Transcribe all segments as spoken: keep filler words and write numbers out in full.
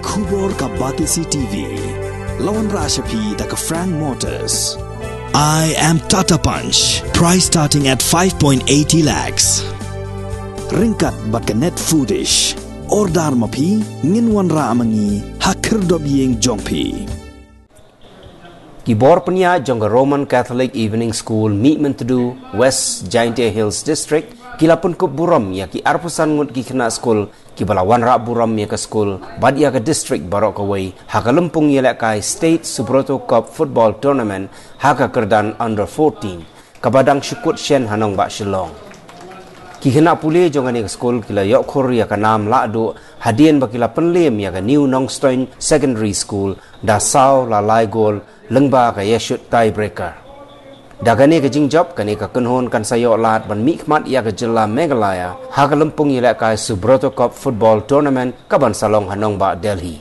Khubor ka Batesi T V. La wanrah sha phi da ka Frank Motors. I am Tata Punch. Price starting at five point eighty lakhs. Ryngkat bad ka Net Foodish. Order ma phi, ngin wanrah ma ngi ha khyrdop ïing jong phi. Ki bor pynïaid jong ka Roman Catholic Evening School, Mihmyntdu, West Jaintia Hills District, ki la pynkup burom ïa ki arphew san ngut ki khynnah skul, ki ba la wanrah burom ïa ka skul bad ïa ka district baroh kawei ha ka lympung ïalehkai State Subroto Cup Football Tournament ha ka kyrdan Under fourteen, ka ba dang shu kut shen ha nongbah Shillong. Ki khynnah pule jong kane ka skul ki la ïoh khur ïa ka nam lahduh hadien ba ki la pynliem ïa ka New Nongstoin Secondary School da saw la lai gol lyngba ka ïashut tiebreaker. Da kane ka jingjop, kane ka kynhun kan sa ïoh lad ban mihkhmat ïa ka jylla Meghalaya ha ka lympung ïalehkai Subroto Cup Football Tournament ka ban sa long ha nongbah Delhi.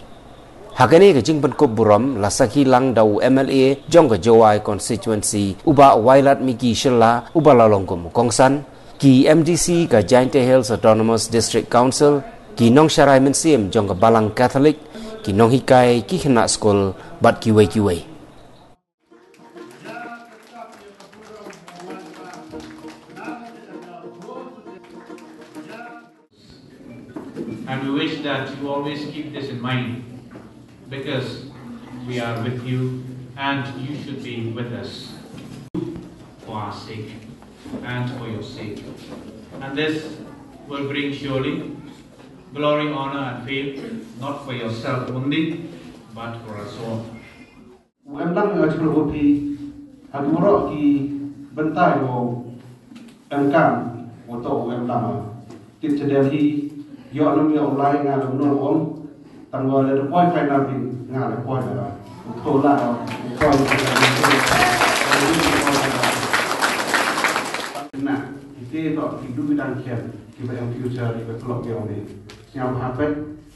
Ha kane ka jingpynkup burom la sakhi lang da u M L A jong ka Jowai Constituency, u Bah Wailadmiki Shylla, u ba la long kum u kongsan, ki M D C ka Jaintia Hills Autonomous District Council, ki nongsharai mynsiem jong ka Balang Catholic, ki nonghikai, ki khynnah skul bad kiwei kiwei. And we wish that you always keep this in mind, because we are with you and you should be with us, for our sake and for your sake. And this will bring surely glory, honor, and fame, not for yourself only, but for us all. U em lang nga jublu u phi ha ki waroh ki bynta u em kam, u to u em lang. Kit cha Delhi, ïoh lem ïoh u lai nga lem nol u ong. Tang wa le da poi final phi nga le poi da. U to la u poi. Na ite to ki du ki dang khem ki ba em future ki ba klop ïoh ni. Sñiaw ha pet.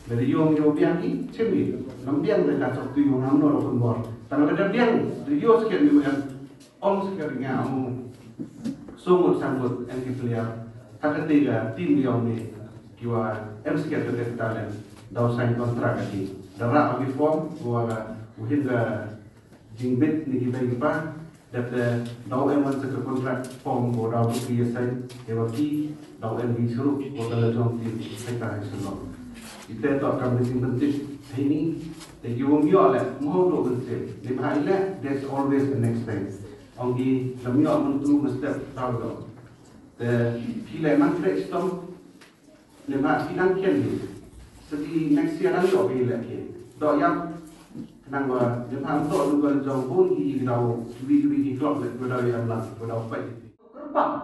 Lada ïoh ïoh biang i chim i. Lam biang da ka chok tu ïoh ngam no lo kun bor. Tang lada biang da ïoh skhem ïoh em. Ong skhem nga ong. Sungut sangkut em ki player. Ha ka te ka team ïoh ni. Ki wa em skhem ka te ka talent. Daw sign contract ka ti. Da ra ong ki form. Wa ka uhin ka jingbit ni ki bai ki pa. Dep te daw em wan sa ka contract form ko daw tu ki ïa sign, te wa ki daw em ki suru ko da la jong ki sector high school. Ite to kam ni sing penting. Te ni te ki wong ïoh le mo do penting. Ni ba ile there's always the next time. Ong ki lam ïoh mun tu mesti daw do. Te ki le man trek stom. Lem ha ki nang khian hi. Sa ki next year nang ïoh hi leh hi. Doh ïap. Nang wa lem ha doh lu ka jong bun ki daw wi wi ki klok leh wa daw ïam lang wa daw peit. Kyrpang.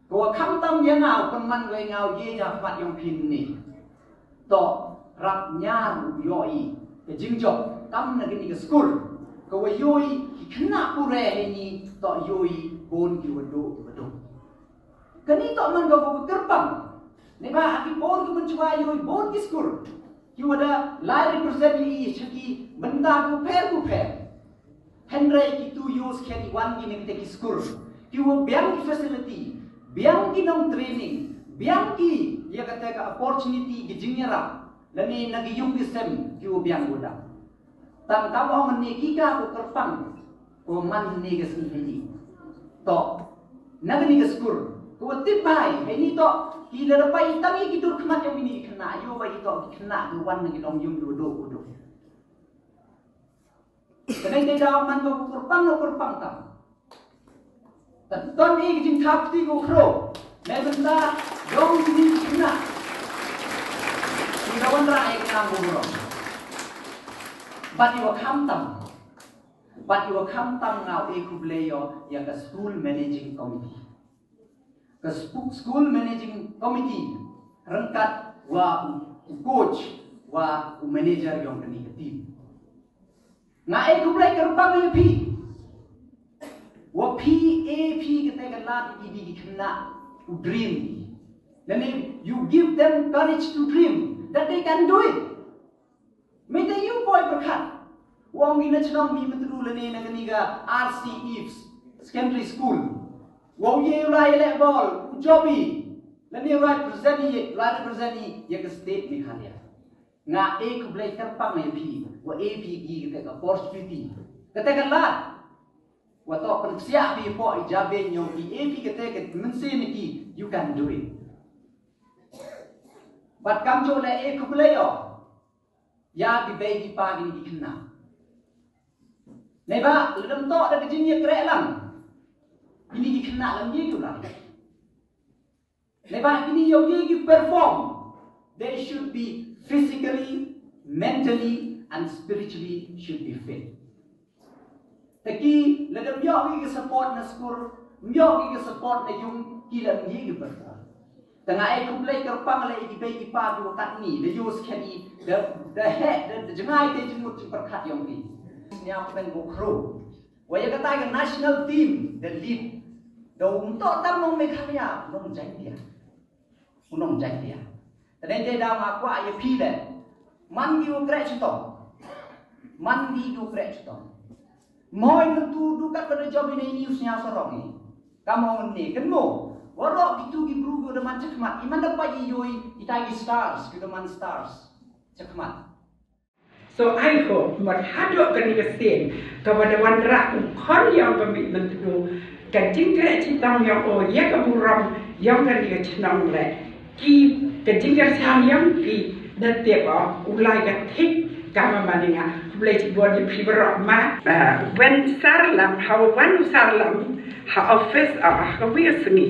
Ko wa kham tam ïa nga pynman wei nga u ye ïa khmat yong phin ni. To rap ñiar u ïoh i ka jingjop tam na kini ka skur. Ko wa ïoh i ki khynnah pure hi ni to ïoh i bun ki wa duh ki wa duh. Kani to man ka ko kyrpang. Ni ba ha ki por ki mynchwa ïoh i bun ki skur. Ki wa da lai represent i cha ki bynta ku pher ku pher. Hynrei ki tu ïoh skhem i wan ki na kita ki skur. Ki wa biang ki facility, biang ki nong training, biang ki ïa kata ka opportunity ki jingïarap. Lane na ki yung ki sem ki wa biang wa da. Tang ka ong ne ki ka ko kyrpang ko man ne ka sngi hini. To na kani ka skur ko tip bai hini to ki la da pai tang ki dur khmat ïa mini ki khynnah ïoh bai to ki khynnah ki wan na ki long yung du du du. Kane dei da man ko kyrpang ko kyrpang tam. Tang ton i ki jingthap ti ko khro. Me bynta yong kini ki khynnah. Ki da wanrah ïa ka nam bumrong. Bad i wa kham tam. Bad i wa kham tam nga u e khublei ïa ka school managing committee. Ka sp- school managing committee ryngkat wa u coach wa u manager yong kani ka team. Nga e khublei kyrpang ïa phi. Wa phi e phi kata ka lad i di ki khynnah u dream. Lane you give them courage to dream that they can do it. Mynta ïa u boi pyrkhat. Wa ong ïa na chnong mi mynta lane na kani ka R C Eves Secondary School. Wa u ye u lai leh bol u job i. Lane u lai represent i, u lai represent i ïa ka state Meghalaya. Nga ai khublei kyrpang ïa phi, wa ai phi ki kata ka opportunity, kata ka lad, wa toh pynpsiah phi hapoh i jabieng yong phi, ai phi kata ka mynsiem ïa ki, you can do it. Bad kam ju leh ai khublei ïa, ïa ki bei ki pa kine ki khynnah. Neibhah lada ym toh da ka jingïakhreh lang, kine ki khynnah lam ïa ki u lai. Neibhah kine ïoh ïa ki perform, they should be physically, mentally and spiritually should be fit. Te ki lada ym ïoh ïa ki support na skul, ym ïoh ïa ki support na yung, ki lam ïa ki perform. Te nga ai khublei kyrpang leh ïa ki bei ki pa ki wa katni, da ïoh skhem i, da, da heh, da, da jngai te jingmut jingpyrkhat yong ki. Sñiaw kmen ko khro. Wa ïa kata ka national team, da lead. Da um toh tang nong Meghalaya, nong Jaiñtia. U nong Jaiñtia. Te dei te da nga kwah ïa phi leh. Man ki u kreh chitom. Man ki u kreh chitom. Moi myntu du kat ba da jop ine i news nya sarong ni. Ka mo ne ken mo. Waroh kitu ki bru ki u da man chakhmat. I man da pa i yoi, ita ki stars, ki u da man stars. Chakhmat. So I hope, mut haduh kane ka sien, kaba da wanrah u khon yong ka Mihmyntdu, ka jingtrei chitom yong o, ïa ka burom yong kane ka chnong leh. Ki, ka jingkyrshan yong ki, da tip o, u lai ka thik, kaba ma nga, khublei chibun ïa phi baroh ma. Ah, wan Sarlam, ha wan u Sarlam, ha office, ah, ha ka wi ka sngi.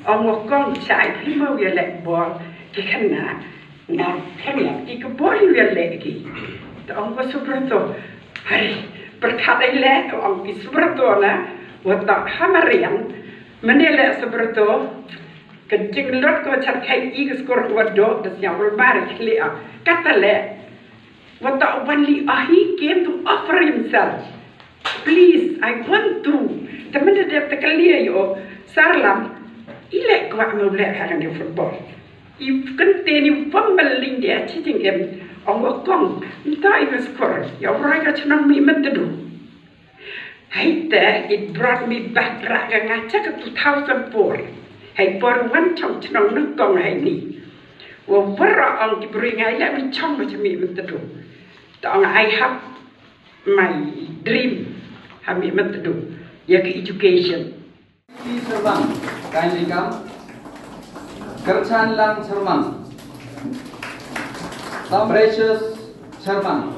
Ong u kong chai, phi mo ïa leh bol, ki khynnah. Nga pyrkhat ïa ki ka bor ïa leh ki. Te ong ko Subrata. Hari, pyrkhat ai leh, ong ki Subrata na, wat ta ha mariang. Mane leh Subrata, ka jinglut ko chat kai i ka skor ko do, da sñiaw rul mar ki leh. Kata leh, wat ta wan li, ah, he came to offer himself. Please, I want to. Te mynta dep te kali ïa o Sarlam. I leh kwah mo leh ha kane football. I kynte ni pom bel ling dia chi jingim. Ong wa kong. Mynta i wa skor. Ïa u rai ka chnong Mihmyntdu. Hai te, it brought me back ra ka nga cha ka two thousand four. Hai por wan chong chnong nyngkong hai ni. Wa waroh ong ki bri ngai leh mi chong ma cha Mihmyntdu. Te ong I have my dream ha Mihmyntdu, ïa ka education. P Sharma, kindly come. Kyrchan Lang Sharma. Precious Sharma.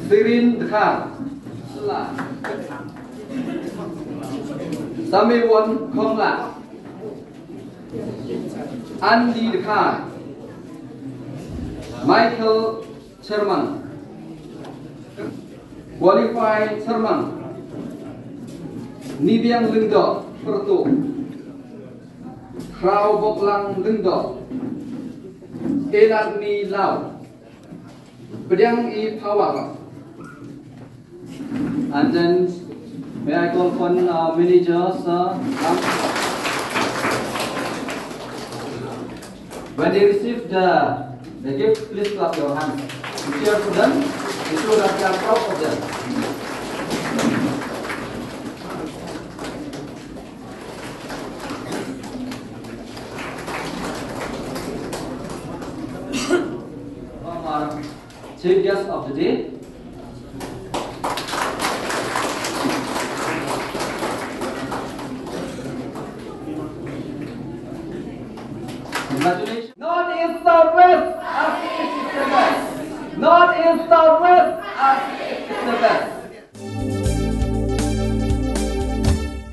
Sirin Dkhar. Samiwon Khongla. Andy Dkhar. Michael Sharma. Qualify Sharma. Nibiang Lyngdoh, Pyrtuh. Khraw Boklang Lyngdoh. Eladmi Law. Pdiang i Phawa. And then, may I call upon, uh, manager, sir? When they receive the, the gift, please clap your hands. To cheer for them, to show that we are proud of them. From our chief guest of the day. Congratulations. North East South West, as if it's the best. North East South West, as if it's the best.